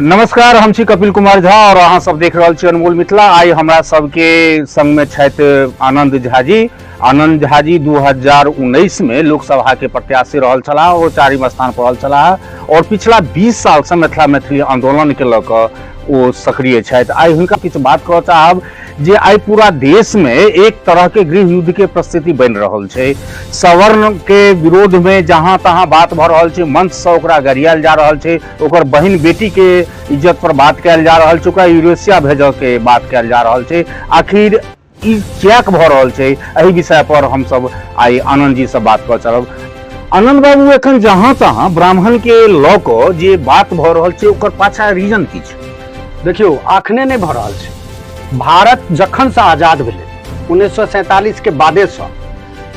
नमस्कार, हम छी कपिल कुमार झा और अहाँ सब देख रहल छी अनमोल मिथिला। आइ हमरा सबके संग में छथि आनंद झा जी। आनंद झा जी 2019 में लोकसभा के प्रत्याशी रहल छलाह और चारिम स्थान पर रहल छलाह और पिछला 20 साल से मिथिला मैथिली आंदोलन के लऽ कऽ ओ सक्रिय छथि। आइ हुनका किछु बात करऽ चाहब जे आइ पूरा देश में एक तरह के गृह युद्ध के परिस्थिति बनि रहल छै। सवर्ण के विरोध में जहां तहां बात भऽ रहल छै, मंच से ओकरा गरियाल जा रहल छै, ओकर बहिन बेटी के इज्जत पर बात कयल जा रहल छै, ओकरा यूरेशिया भेजऽ के बात कयल जा रहल छै। आखिर ई किएक भऽ रहल छै, एहि विषय पर हमसब आइ आनंद जी से बात कऽ चलब। आनंद बाबू, एखन जहां तहां ब्राह्मण के लऽ कऽ जे बात भऽ रहल छै ओकर पाछा रीजन की छै? देखियौ, अखने नहि भऽ रहल छै। भारत जखन से आजाद भेलै 1947 के बादे से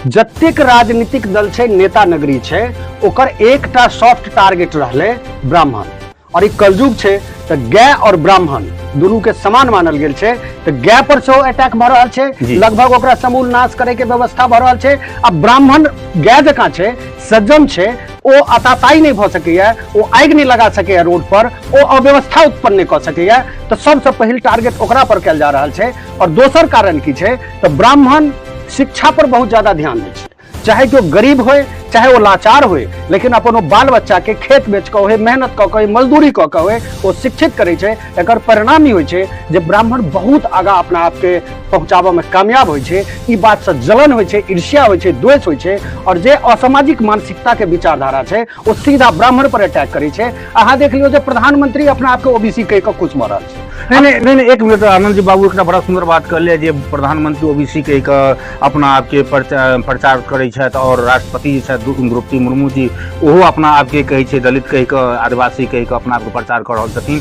जतेक राजनीतिक दल छै, नेता नगरी छै, ओकर एकटा सॉफ्ट टारगेट रहलै ब्राह्मण। और ई कलयुग छै तऽ गाय और ब्राह्मण दुनू के समान मानल गेल छै, तऽ गाय पर सेहो अटैक भऽ रहल छै, लगभग ओकरा समूल नाश करे के व्यवस्था भऽ रहल छै। आ ब्राह्मण गाय जकाँ छै, सज्जन छै, ओ आताताई नहि भऽ सकैया, ओ आगि नहि लगा सकैया रोड पर, ओ अव्यवस्था उत्पन्न नहि कऽ सकैया, तऽ सबसँ पहिल टारगेट ओकरा पर कयल जा रहल छै। और दोसर कारण की छै तऽ ब्राह्मण शिक्षा पर बहुत ज्यादा ध्यान दै छै, चाहे केओ गरीब होय चाहे ओ लाचार होय, लेकिन अपन ओ बाल बच्चा के खेत बेच कऽ होय, मेहनत कऽ कऽ, मजदूरी कऽ कऽ होय, ओ शिक्षित करै छै। एकर परिणाम ई होइ छै जे ब्राह्मण बहुत आगाँ अपना आपके पहुँचाबऽ में कामयाब होइ छै। ई बात से जलन होइ छै, ईर्ष्या होइ छै, द्वेष होइ छै, और जे असामाजिक मानसिकता के विचारधारा छै ओ सीधा ब्राह्मण पर अटैक करै छै। अहाँ देख लियौ जे प्रधानमंत्री अपना आपके ओबीसी कहि कऽ खुश भऽ रहल छै। नहीं नहीं नहीं नहीं, एक मिनट आनंद जी बाबू, एकटा बड़ा सुंदर बात कहलियै जे प्रधानमंत्री ओबीसी कहि कऽ अपना आपके प्रचार करै छथि और राष्ट्रपति जे छथि द्रौपदी मुर्मू जी, ओहो अपना आपके कहै छै दलित कहि कऽ, आदिवासी कहि कऽ अपना आपके प्रचार कऽ रहल छथिन।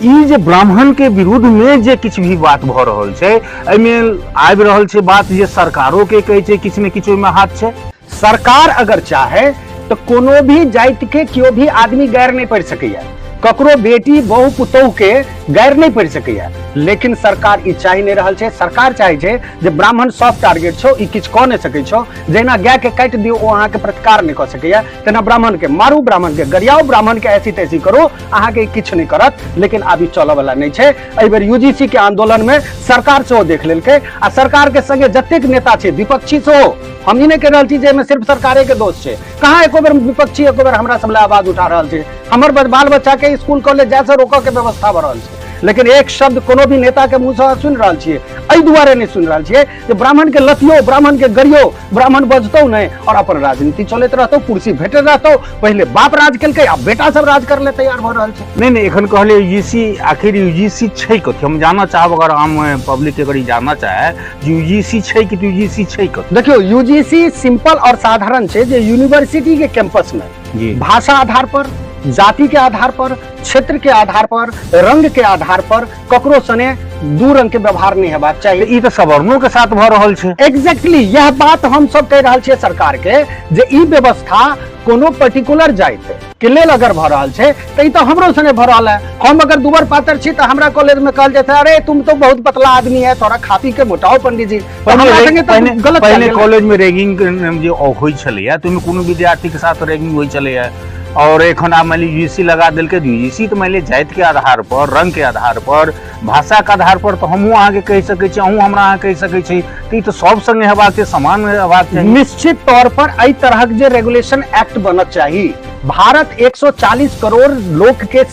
ई जे ब्राह्मण के विरुद्ध में जे किछु भी बात भऽ रहल छै, एहिमे आबि रहल छै बात जे सरकारो के कहै छै किछु ने किछु ओहिमे हाथ छै। सरकार अगर चाहे तो कोनो भी जाति के केओ भी आदमी गैर नहीं पढ़ सकैया, ककरो बेटी बहु पुतोह के गैर नहीं पढ़ सकैया, लेकिन सरकार ई चाहि नहीं रहल छै। सरकार चाहे छै जे ब्राह्मण सॉफ्ट टारगेट छौ, ई किछु कऽ नहीं सकै छौ, जहिना गाय के काटि दियौ ओ अहाँके प्रतिकार नहीं कऽ सकैया, तेना ब्राह्मण के मारू, ब्राह्मण के गरियाउ, ब्राह्मण के ऐसी तैसी करू, अहाँके किछु नहीं करत। लेकिन आब ई चलऽ वाला नहीं छै। एहि बेर यूजीसी के आंदोलन में सरकार सेहो देख लेलकै आ सरकार के संगे जतेक नेता छै विपक्षी सेहो, हम ई नहीं कहि रहल छी जे एहिमे सिर्फ सरकारे के दोष छै, कहाँ एको बेर विपक्षी एको बेर हमरा सब लए आवाज उठा रहल छै। हमर बाल बच्चा के स्कूल कॉलेज जाय से रोकऽ के व्यवस्था भऽ रहल छै, लेकिन एक शब्द कोनो भी नेता के मुंह से सुनि रहल छियै। एहि दुआरे नहीं सुनि रहल छियै जे ब्राह्मण के लतियो, ब्राह्मण के गरियो, ब्राह्मण बजतौ नहीं और अपन राजनीति चलैत रहतौ, कुर्सी भेटैत रहतौ। पहिले बाप राज केलकै, आब बेटा सब राज कर ले तैयार भऽ रहल छै। नहीं नहीं, एखन कहलियै यूजीसी, आखिर यूजीसी छै कथी? हम जानऽ चाहब, अगर आम पब्लिक अगर ई जानऽ चाहे यूजीसी छै कि यूजीसी छै कथी? देखियौ, यूजीसी सिंपल और साधारण छै जे यूनिवर्सिटी के कैंपस में जी भाषा आधार पर, जाति के आधार पर, क्षेत्र के आधार पर, रंग के आधार पर ककरो सने दू रंग के व्यवहार नहीं हेबाक चाही। ई तऽ सवर्णो के साथ भऽ रहल छै। एग्जैक्टली यह बात हम सब कहि रहल छियै सरकार के जे ई व्यवस्था कोनो पर्टिकुलर जाति के लेल अगर भऽ रहल छै तऽ ई तऽ हमरो सने भऽ रहल है। हम अगर दुबर पातर छी तऽ हमरा कॉलेज में कहल जेतै, अरे तुम तो बहुत पतला आदमी है, थोड़ा खा पी के मोटाओ पंडित जी। तऽ हमरा संगे तऽ गलत पहिने कयल गेल। कॉलेज में रैगिंग जे होइ छलैया तऽ ओहिमे कोनो विद्यार्थी के साथ रैगिंग होइ छलैया, और एखन आब मान लीजिए यूजीसी लगा देलकै। यूजीसी तऽ मान लीजिए जाति के आधार पर, रंग के आधार पर, भाषा के आधार पर तऽ हमहूँ अहाँके कहि सकै छी, अहूँ हमरा अहाँ कहि सकै छी, तऽ ई तऽ सब संगे हेबाक चाही, समान हेबाक चाही। निश्चित तौर पर एहि तरहक जे रेगुलेशन एक्ट बनक चाही। भारत 140 करोड़ लोक के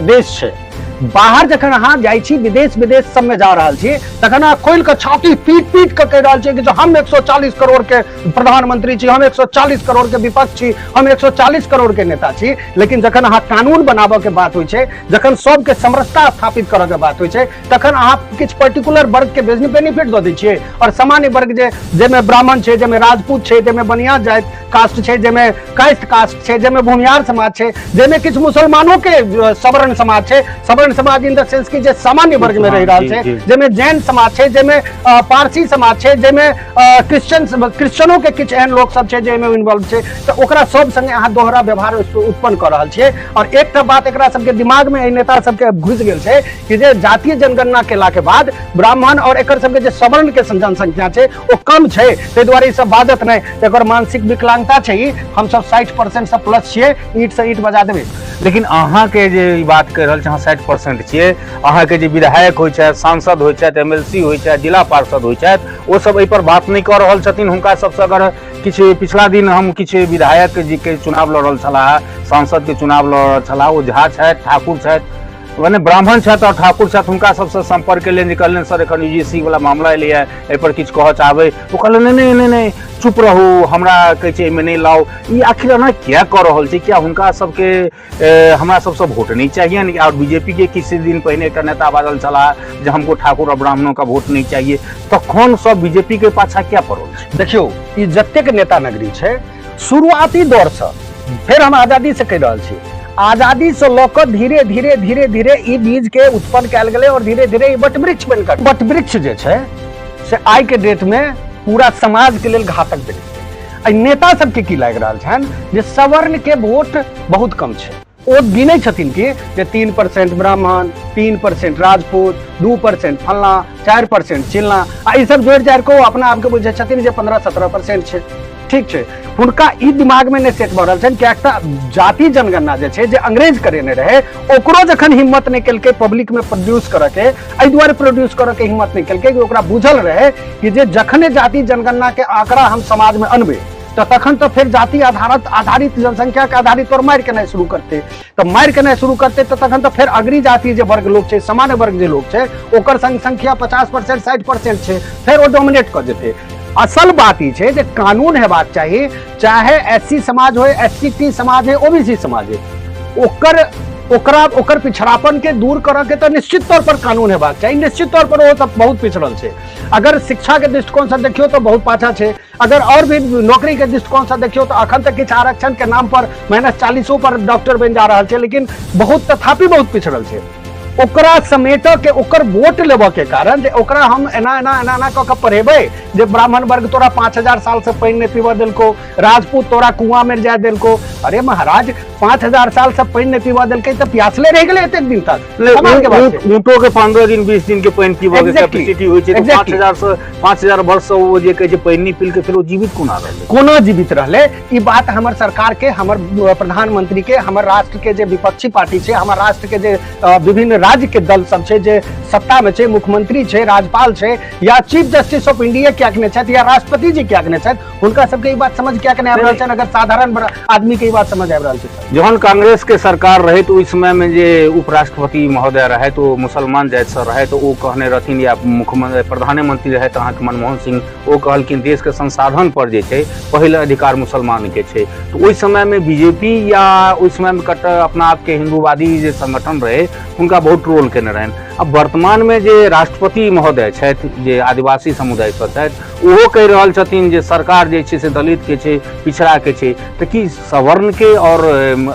देश छै। बाहर जखन अहाँ जाइ छी, विदेश विदेश सब में जा रहल छी, तखन अहाँ खोलि कऽ छाती पीट पीट कऽ कहि रहल छी कि जे हम 140 करोड़ के प्रधानमंत्री छी, हम 140 करोड़ के विपक्ष छी, हम 140 करोड़ के नेता छी। लेकिन जखन अहाँ कानून बनाबऽ के बात होइ छै, जखन सबके समरसता स्थापित करऽ के बात होइ छै, तखन अहाँ किछु पर्टिकुलर वर्ग के बेनिफिट दऽ दै छियै और सामान्य वर्ग जे जाहिमे ब्राह्मण छै, जाहिमे राजपूत छै, जाहिमे बनिया जाति कास्ट छै, जाहिमे कायस्थ कास्ट छै, जाहिमे भूमिहार समाज छै, जाहिमे किछु मुसलमानो के सवर्ण समाज छै, सवर्ण साधारण समाज इन the sense कि जे सामान्य वर्ग में रहि रहल छै, जाहिमे जैन समाज छै, जाहिमे पारसी समाज छै, जाहिमे क्रिश्चियन, क्रिश्चियनो के किछु एहन लोक सब छै जाहिमे इन्वॉल्व छै, तऽ ओकरा सब संगे अहाँ दोहरा व्यवहार उत्पन्न कऽ रहल छियै। और एकटा बात एकरा सबके दिमाग में एहि नेता सबके घुसि गेल छै कि जे जातीय जनगणना केला के बाद ब्राह्मण और एकर सबके जे सवर्ण के जनसंख्या छै ओ कम छै, ताहि दुआरे ई सब बाजत नहि। तऽ एकर मानसिक विकलांगता छै ई। हमसब 60% से प्लस छियै, ईंट से ईंट बजा देबै। लेकिन अहाँके जे ई बात कहि रहल छी, अहाँ 60% छियै, अहाँके जे विधायक होइ छथि, सांसद होइ छथि, एमएलसी होइ छथि, जिला पार्षद होइ छथि, ओ सब एहि पर बात नहि कऽ रहल छथिन। हुनका सबसँ अगर किछु पिछला दिन हम किछु विधायक जी के चुनाव लड़ रहल छलाह, सांसद के चुनाव लड़ रहल छलाह, ओ झा छथि, ठाकुर छथि, मने ब्राह्मण छथि और ठाकुर छथि, हुनका सबसँ संपर्क केलनि जे कहलनि सर एखन यूजीसी वाला मामला एलैए, एहिपर किछु कहऽ चाहबै? ओ कहलनि नहि नहि नहि, चुप रहू, हमरा कहै छै एहिमे नहि लाउ। ई आखिर एना किया कऽ रहल छै? किया हुनका सबके हमरा सबसँ वोट नहीं चाहिए? और बीजेपी के किछु दिन पहिने एकटा नेता बाजल छलाह जे हमको ठाकुर और ब्राह्मणों का वोट नहीं चाहिए, तखन सब बीजेपी के पाछा किया पड़ल छै? देखियौ, ई जतेक नेता नगरी छै शुरुआती दौरसँ, फेर हम आजादी से कहि रहल छी, आजादी से लऽ कऽ धीरे धीरे धीरे धीरे ई बीज के उत्पन्न कयल गेलै और धीरे धीरे ई वटवृक्ष बनि कऽ, वटवृक्ष जे छै से आइ के डेट में पूरा समाज के लेल घातक बनि गेलै। एहि नेता सबके की लागि रहल छनि जे सवर्ण के वोट बहुत कम छै, ओ गिनै छथिन कि जे 3% ब्राह्मण, 3% राजपूत, 2% फलना, 4% चिलना, आ ई सब जोड़ि जाड़ि कऽ ओ अपना आपके बुझै छथिन जे 15-17% छै। ठीक छै, हुनका ई दिमाग में नहि सेट भऽ रहल छनि, किएक तऽ जाति जनगणना जे छै जे अंग्रेज करेने रहै, ओकरो जखन हिम्मत नहि केलकै पब्लिक में प्रोड्यूस करऽ के, एहि दुआरे प्रोड्यूस करऽ के हिम्मत नहि केलकै कि ओकरा बुझल रहै कि जे जखने जाति जनगणना के आंकड़ा हम समाज में अनबै तऽ तखन तऽ फेर जाति आधारित जनसंख्या के आधारित पर मारि केनाइ शुरू करतै, तऽ मारि केनाइ शुरू करतै तऽ तखन तऽ फेर अग्री जाति जे वर्ग लोक छै, सामान्य वर्ग जे लोक छै, ओकर संख्या 50% 60% छै, फेर ओ डोमिनेट कऽ जेतै। असल बात ई छै जे कानून हेबाक चाही, चाहे एस सी समाज होय, एस सी टी समाज होय, ओबीसी समाज होय, ओकर ओकरा ओकर पिछड़ापन के दूर करऽ के तऽ निश्चित तौर पर कानून हेबाक चाही। निश्चित तौर पर ओ सब बहुत पिछड़ल छै। अगर शिक्षा के दृष्टिकोण से देखियौ तऽ बहुत पाछा छै, अगर और भी नौकरी के दृष्टिकोण से देखियौ तऽ अखन तक किछु आरक्षण के नाम पर -40 पर डॉक्टर बनि जा रहल छै, लेकिन बहुत तथापि बहुत पिछड़ल छै। ओकरा समेटऽ के, ओकर वोट लेबऽ के कारण जे ओकरा हम एना एना एना एना कऽ के पढ़ेबै जे ब्राह्मण वर्ग तोरा 5000 साल से पानि नहि पीबऽ देलको, राजपूत तोरा कुआं में जाय देलको। अरे महाराज, 5000 साल से पानि नहि पीबऽ देलकै तऽ प्यासले रहि गेलै एतेक दिन तक। कमाल के बात छै। ऊँटो के 15 दिन 20 दिन के पानि पीबऽ के कैपेसिटी होइ छै, 5000 से 5000 वर्ष से ओ जे कहै छै पानि नहि पीलकै, फेर ओ जीवित कोना रहलै? कोना जीवित रहलै? ई बात हमर सरकार के, हमर प्रधानमंत्री के, हमर राष्ट्र के जे विपक्षी पार्टी छै, हमर राष्ट्र के जे विभिन्न राज्य के दल सब छै जे सत्ता में छै, मुख्यमंत्री छै, राज्यपाल छै, या चीफ जस्टिस ऑफ इंडिया कियाक नहि छथि, या राष्ट्रपति जी कियाक नहि छथि, हुनका सबके ई बात समझ कियाक नहि आबि रहल छनि? अगर साधारण आदमी के ई बात समझ आबि रहल छै। जहन कांग्रेस के सरकार रहे तो उस समय में जे उपराष्ट्रपति महोदय रहे तो मुसलमान जाति से रहे, तो ओ कहने रहथिन, या मुख्यमंत्री प्रधानमंत्री रहे तो अहाँके मनमोहन सिंह, ओ कहलखिन देश के संसाधन पर जे छै पहिल अधिकार मुसलमान के छै। तो ओहि समय में बीजेपी या ओहि समय में कट्टर अपना आपके हिंदूवादी जे संगठन रहे हुनका बहुत ट्रोल केने रहनि। अब वर्तमान में जे राष्ट्रपति महोदय छथि जे आदिवासी समुदाय से छथि, ओहो कहि रहल छथिन जे सरकार जे छै से दलित के छै, पिछड़ा के छै, तऽ की सवर्ण के और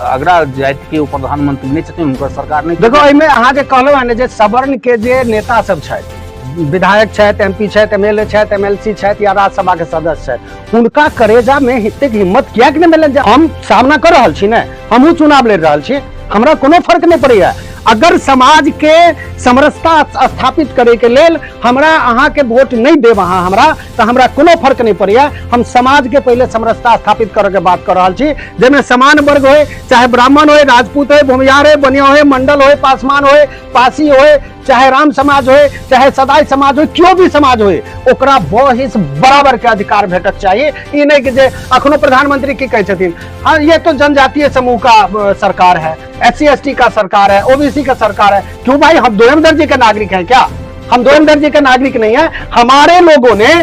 अगड़ा जाति के ओ प्रधानमंत्री नहि छथिन, हुनकर सरकार नहि? देखो, एहिमे अहाँ जे कहलहुँ हँ ने जे सवर्ण के जे नेता सब छथि, विधायक छथि, एमपी छथि, एमएलए छथि, एमएलसी छथि या राज्यसभा के सदस्य छथि, हुनका करेजा में एतेक हिम्मत किएक नहि भेलनि जे हम सामना कऽ रहल छी ने, हमहूँ चुनाव लड़ि रहल छी, हमरा कोनो फर्क नहि पड़ैया। अगर समाज के समरसता स्थापित करे के लेल हमरा अहाँ के वोट नहीं देब अहाँ हमरा, तऽ हमरा कोनो फर्क नहीं पड़ैया। हम समाज के पहले समरसता स्थापित करे के बात कर रहल छी, जाहिमे समान वर्ग होय, चाहे ब्राह्मण होय, राजपूत होय, भूमिहार होय, बनिया होय, मंडल होय, पासवान होय, पासी होय, चाहे राम समाज होय, चाहे सदाई समाज होय, केओ भी समाज होय, ओकरा बहिस बराबर के अधिकार भेटक चाहिए। ई नहीं कि जे अखनो प्रधानमंत्री की कहै छथिन, हाँ ये तो जनजातीय समूह का सरकार है, एस सी एस टी का सरकार है, ओबीसी का सरकार है। क्यों भाई, हम दोयम दर्जे के नागरिक हैं क्या? हम दोयम दर्जे के नागरिक नहीं है। हमारे लोगों ने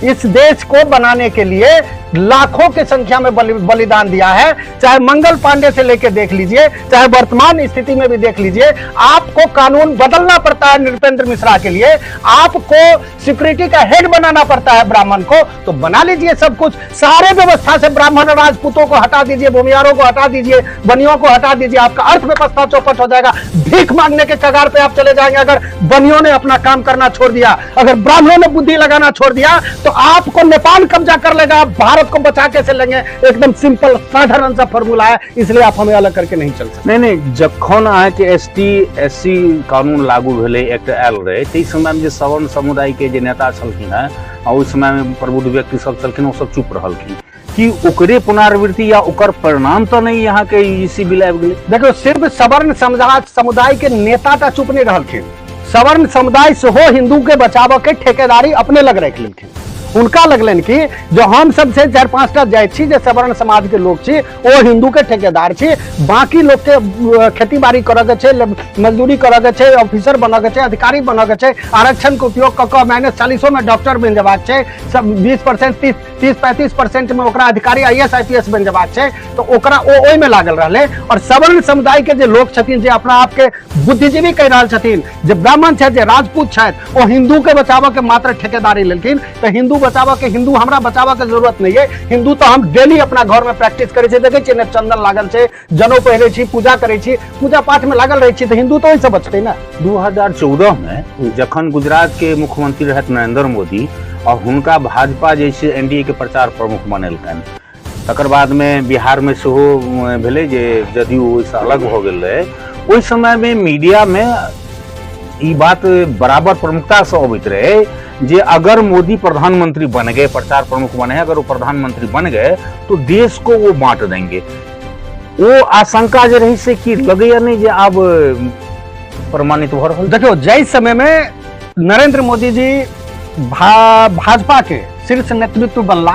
इस देश को बनाने के लिए लाखों के संख्या में बलिदान दिया है। चाहे मंगल पांडे से लेके देख लीजिए, चाहे वर्तमान स्थिति में भी देख लीजिए, आपको कानून बदलना पड़ता है नृपेंद्र मिश्रा के लिए, आपको सिक्योरिटी का हेड बनाना पड़ता है ब्राह्मण को, तो बना लीजिए सब कुछ। सारे व्यवस्था से ब्राह्मण और राजपूतों को हटा दीजिए, भूमिहारों को हटा दीजिए, बनियों को हटा दीजिए, आपका अर्थव्यवस्था चौपट हो जाएगा। भीख मांगने के कगार पे आप चले जाएंगे अगर बनियों ने अपना काम करना छोड़ दिया, अगर ब्राह्मणों ने बुद्धि लगाना छोड़ दिया, तो आपको नेपाल कब्जा कर लेगा, आप भारत को बचा कैसे लेंगे? एकदम सिंपल साधारण सा फॉर्मूला है, इसलिए आप हमें अलग करके नहीं चल सकते। नहीं नहीं, जखन अहाँके एस टी एस सी कानून लागू भेलै, एक्ट आयल रहै, ताहि समयमे जे सवर्ण समुदायके जे नेता छलखिन हेँ आ ओहि समयमे प्रबुद्ध व्यक्ति सब छलखिन, ओ सब चुप रहलखिन। कि ओकरे पुनरावृत्ति या ओकर परिणाम तऽ नहि अहाँके ई सी बिल आबि गेलै? देखियौ, सिर्फ सवर्ण समुदाय के नेता टा चुप नहीं रहलखिन, सवर्ण समुदाय सेहो हिंदू के बचाबऽ के ठेकेदारी अपने लग राखि लेलखिन। हुनका लगलनि कि जो हम सब से 4-5 टा जाति छी जे सवर्ण समाज के लोग छी, ओ हिंदू के ठेकेदार छी, बाकी लोग के खेती बाड़ी करऽ के छै, मजदूरी करऽ के छै, ऑफिसर बनऽ के छै, अधिकारी बनऽ के छै, आरक्षण के उपयोग कऽ कऽ -40 में डॉक्टर बनि जेबाक छै, सब 20% 30-35% में ओकरा अधिकारी I S I P S बनि जेबाक छै, तऽ ओकरा ओ ओहिमे लागल रहलै। और सवर्ण समुदाय के जे लोग छथिन, जे अपना आपके बुद्धिजीवी कहि रहल छथिन, जे ब्राह्मण छथि, जे राजपूत छथि, ओ हिंदू के बचाबऽ के मात्र ठेकेदारी लेलखिन। तऽ हिंदू बचाबऽ के, हिंदू हमरा बचाबऽ के जरूरत नहीं है। हिंदू तऽ हम डेली अपना घर में प्रैक्टिस करै छी, देखै छियै ने, चंदन लागल छै, जनउ पहिरै छी, पूजा करै छी, पूजा पाठ में लागल रहै छी, तऽ हिंदू तऽ ओहिसँ बचतै ने। 2014 में जखन गुजरात के मुख्यमंत्री रहथि नरेंद्र मोदी और हुनका भाजपा जे छै एनडीए के प्रचार प्रमुख बनेलकनि, तकर बादमे बिहारमे सेहो भेलै जे जदयू ओहिसँ अलग भऽ गेल रहै। ओहि समयमे मीडियामे ई बात बराबर प्रमुखतासँ अबैत रहै जे अगर मोदी प्रधानमंत्री बन गए, प्रचार प्रमुख बने, अगर वो प्रधानमंत्री बन गए तो देश को वो बांट देंगे। ओ आशंका जे रही से की लगैया नहीं जे आब प्रमाणित भऽ रहल? देखियौ, जाहि समय में नरेंद्र मोदी जी भाजपा के शीर्ष नेतृत्व बनला,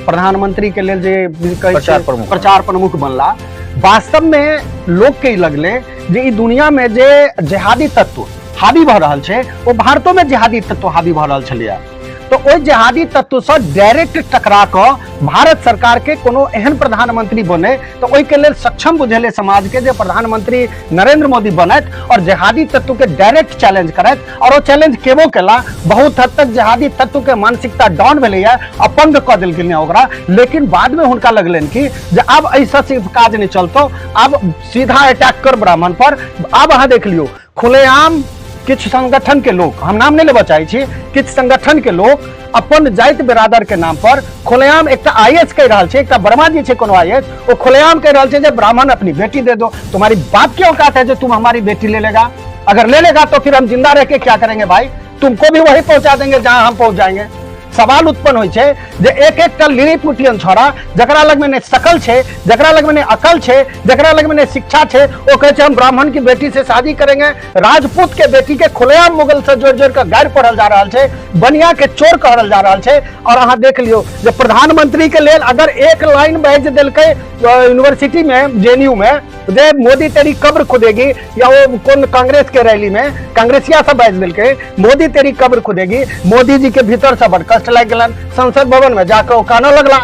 प्रधानमंत्री के लेल जे कहै छै, प्रचार प्रमुख। प्रचार प्रमुख बनला, वास्तव में लोग के ई लगले जे ई दुनिया में जे जिहादी तत्व हावी भऽ रहल छै, ओ भारतो में जिहादी तत्व हावी भऽ रहल छलैया। तो ओहि जिहादी तत्व से डायरेक्ट टकरा कऽ भारत सरकार के कोनो एहन प्रधानमंत्री बने, तो ओहि के लेल सक्षम बुझेले समाज के जे प्रधानमंत्री नरेंद्र मोदी बनत और जिहादी तत्व के डायरेक्ट चैलेंज करत। और ओ चैलेंज केबो केला, बहुत हद तक जिहादी तत्व के मानसिकता डाउन भेलैया, अपंग कऽ देलखिन हँ ओकरा। लेकिन बाद में हुनका लगलनि कि जे आब एहिसँ सिर्फ काज नहीं चलतो, आब सीधा अटैक कर ब्राह्मण पर। आब अहाँ देख लियौ, खुलेआम किछु संगठन के लोग, हम नाम नहीं लेबऽ चाहै छी, किछु संगठन के लोग अपन जाति बिरादर के नाम पर खुलेआम एकटा I S कहि रहल छै, एकटा वर्मा जी छै कोनो I S, ओ खुलेआम कहि रहल छै जे ब्राह्मण अपनी बेटी दे दो, तुम्हारी बाप की औकात है जो तुम हमारी बेटी ले लेगा, अगर ले लेगा तो फिर हम जिंदा रह के क्या करेंगे भाई, तुमको भी वही पहुंचा देंगे जहां हम पहुंच जाएंगे। सवाल उत्पन्न होइ छै जे एक एकटा लिलीपुटियन छोड़ा जकरा लग में नहि शकल छै, जकरा लग में नहि अकल छै, जकरा लग में नहि शिक्षा छै, ओ कहै छै हम ब्राह्मण की बेटी से शादी करेंगे। राजपूत के बेटी के खुलेआम मुगल से जोड़ जोड़ के गारि पढ़ल जा रहल छै, बनिया के चोर कहल जा रहल छै। और अहाँ देख लियौ जे प्रधानमंत्री के लेल अगर एक लाइन बाजि देलकै यूनिवर्सिटी में, जेएनयू में, जे मोदी तेरी कब्र खुदेगी, या वो कोन कांग्रेस के रैली में कांग्रेसिया सब बाजि देलकै मोदी तेरी कब्र खुदेगी, मोदी जी के भीतर से बड़ कष्ट लागि गेलनि, संसद भवन में जाकर ओ कानऽ लगला।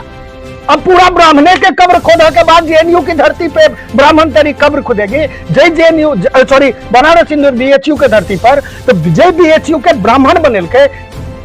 अब पूरा ब्राह्मणे के कब्र खोदे के बाद जेएनयू की धरती पे ब्राह्मण तेरी कब्र खुदेगी, जय JNU sorry Banaras Hindu BHU के धरती पर, तो जय बीएचयू के ब्राह्मण बनेलकै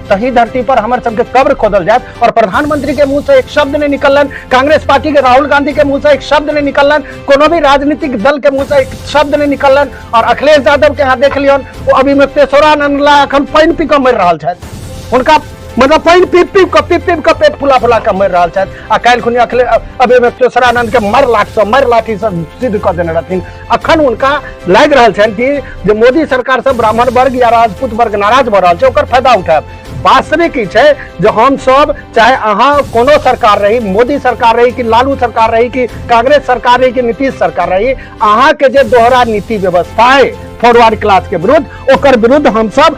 तही धरती पर हमर सबके कब्र खोदल जायत। और प्रधानमंत्री के मुंह से एक शब्द नहीं निकलन, कांग्रेस पार्टी के राहुल गांधी के मुंह से एक शब्द नहीं निकलन, कोनो भी राजनीतिक दल के मुंह से एक शब्द नहीं निकलन। और अखिलेश यादव के यहाँ देख लियौन, ओ अभी मुक्तेश्वरानंद ला अखन पानि पी कऽ मरि रहल छथि, हुनका मतलब पानि पी पी कऽ पी पी कऽ पेट फुला फुला कऽ मरि रहल छथि। आ काल्हि खुनी अखिलेश अभी मुक्तेश्वरानंद के मर लाख से मर लाठी से सिद्ध कऽ देने रहथिन। अखन हुनका लागि रहल छनि कि जे मोदी सरकार से ब्राह्मण वर्ग या राजपूत वर्ग नाराज भऽ रहल छै, ओकर फायदा उठायब। वास्तविक ई छै जे हम सब, चाहे अहाँ कोनो सरकार रही, मोदी सरकार रही कि लालू सरकार रही कि कांग्रेस सरकार रही कि नीतीश सरकार रही, अहाँके जे दोहरा नीति व्यवस्था है फॉरवर्ड क्लास के विरुद्ध, ओकर विरुद्ध हम सब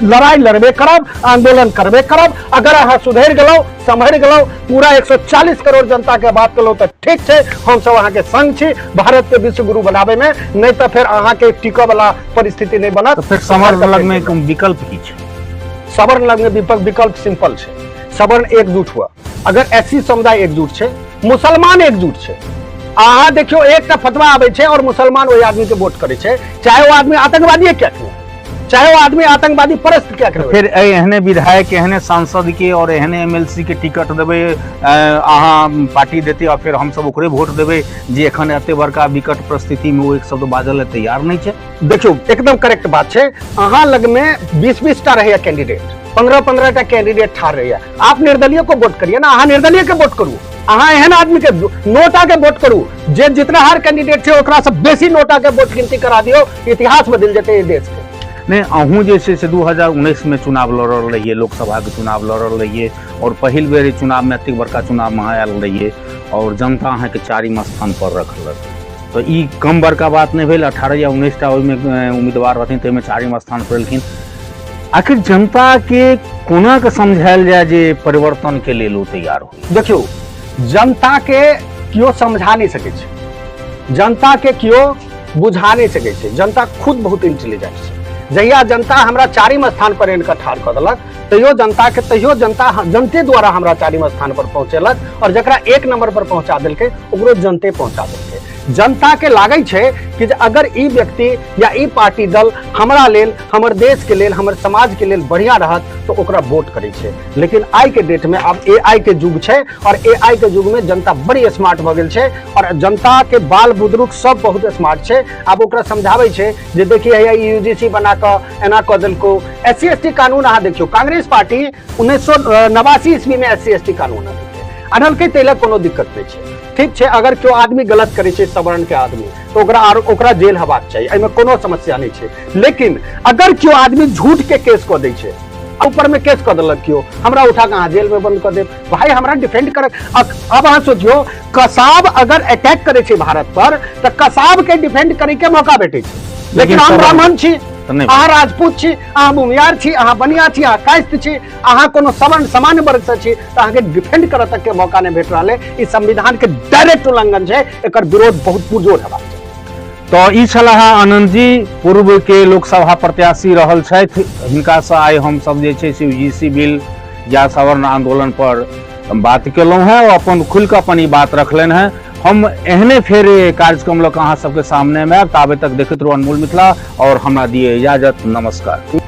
लड़ाई लड़बे करब, आंदोलन करबे करब। अगर अहाँ सुधरि गेलहुँ, सम्हरि गेलहुँ, पूरा 140 करोड़ जनता के बात केलहुँ तऽ ठीक छै, हम सब अहाँके संग छी भारत के विश्व गुरु बनाबे में, नहीं तऽ फेर अहाँके टिकऽ वाला परिस्थिति नहीं बनत। तऽ फेर सवर्ण लग में विकल्प की छै? सवर्ण लग में विकल्प सिंपल छै। सवर्ण एकजुट हुआ, अगर एस सी समुदाय एकजुट छै, मुसलमान एकजुट छै, अहाँ देखियौ एकटा फतवा आबै छै और मुसलमान ओहि आदमी के वोट करै छै, चाहे ओ आदमी आतंकवादी किएक नहि, चाहे वो आदमी आतंकवादी परस्त किएक नहि। फिर एहने विधायक, एहने सांसद के और एहने एमएलसी के टिकट देबै अहाँ, पार्टी देते और फिर हमसब ओकरे वोट देबै जे एखन एते बड़का विकट परिस्थिति में ओ एक शब्द बाजल लए तैयार नहीं छै। देखियौ, एकदम करेक्ट बात छै। अहाँ लगमे 20-20 टा रहैया कैंडिडेट, 15-15 टा कैंडिडेट ठाढ़ रहैया, आप निर्दलीय को वोट करिए ना, अहाँ निर्दलीय के वोट करू, अहाँ एहन आदमी के नोटा के वोट करू जे जितनहार कैंडिडेट छै ओकरा से बेसी नोटा के वोट गिनती करा दियौ, इतिहास बदलि जेतै एहि देश के। नहीं, अहूँ जे छै से 2019 में चुनाव लड़ल रहिए, लोकसभा के चुनाव लड़ल रहिए और पहिल बेर ई चुनाव में, एतेक बड़का चुनाव में अहाँ आयल रहिए और जनता अहाँके चारिम स्थान पर रखलक, तऽ ई कम बड़का बात नहि भेल। 18 या 19 टा ओहिमे उम्मीदवार रहथिन, ताहिमे चारिम स्थान पर एलखिन। आखिर जनता के कोना के समझायल जाय जे परिवर्तन के लेल ओ तैयार हो? देखियौ, जनता के केओ समझा नहि सकै छै, जनता के केओ बुझा नहि सकै छै, जनता खुद बहुत इंटेलिजेंट छै। जहिया जनता हमरा चारिम स्थान पर आनि कऽ ठाढ़ कऽ देलक, तैयो जनता के, तैयो जनता जनते द्वारा हमरा चारिम स्थान पर पहुँचेलक और जकरा 1 नंबर पर पहुँचा देलकै ओकरो जनते पहुँचा देलकै। जनता के लागै छै कि जे अगर ई व्यक्ति या ई पार्टी दल हमरा लेल, हमर देश के लेल, हमर समाज के लेल बढ़िया रहत तो ओकरा वोट करै छै। लेकिन आइ के डेट में आब एआई के युग छै और एआई के युग में जनता बड़ी स्मार्ट भऽ गेल छै और जनता के बाल बुजुर्ग सब बहुत स्मार्ट छै। आब ओकरा समझाबै छै जे देखिए हैया यूजीसी बना कऽ एना कऽ देलको, एस सी एस टी कानून। अहाँ देखियौ, कांग्रेस पार्टी 1989 ईस्वी में एस सी एस टी कानून अनलकै, ताहि लए कोनो दिक्कत नहि छै, ठीक छै। अगर केओ आदमी गलत करै छै, सवर्ण के आदमी, तऽ ओकरा आर ओकरा जेल हेबाक चाही, एहिमे कोनो समस्या नहि छै। लेकिन अगर केओ आदमी झूठ के केस कऽ दै छै, ऊपर में केस कऽ देलक केओ, हमरा उठा कऽ अहाँ जेल में बंद कऽ देब, भाई हमरा डिफेंड कर। अब अहाँ सोचियौ, कसाब अगर अटैक करै छै भारत पर तऽ कसाब के डिफेंड करै के मौका भेटै छै, लेकिन हम ब्राह्मण छी, अहाँ राजपूत छी, अहाँ भूमिहार छी, अहाँ बनिया छी, अहाँ कायस्थ छी, अहाँ कोनो सवर्ण सामान्य वर्ग से छी, तऽ अहाँके डिफेंड करऽ तक के मौका नहि भेट रहल है। ई संविधान के डायरेक्ट उल्लंघन छै, एकर विरोध बहुत पुरजोर हेबाक चाही। तऽ ई छलाह आनंद जी, पूर्व के लोकसभा प्रत्याशी रहल छथि। हिनकासँ आइ हमसब जे छै से यूजीसी बिल या सवर्ण आंदोलन पर बात केलहुँ हेँ, ओ अपन खुलि कऽ अपन ई बात रखलनि हेँ। हम एहने फेर कार्यक्रम लऽ कऽ अहाँ सबके सामनेमे आयब, ताबे तक देखैत रहू अनमोल मिथिला और हमरा दिए इजाजत, नमस्कार।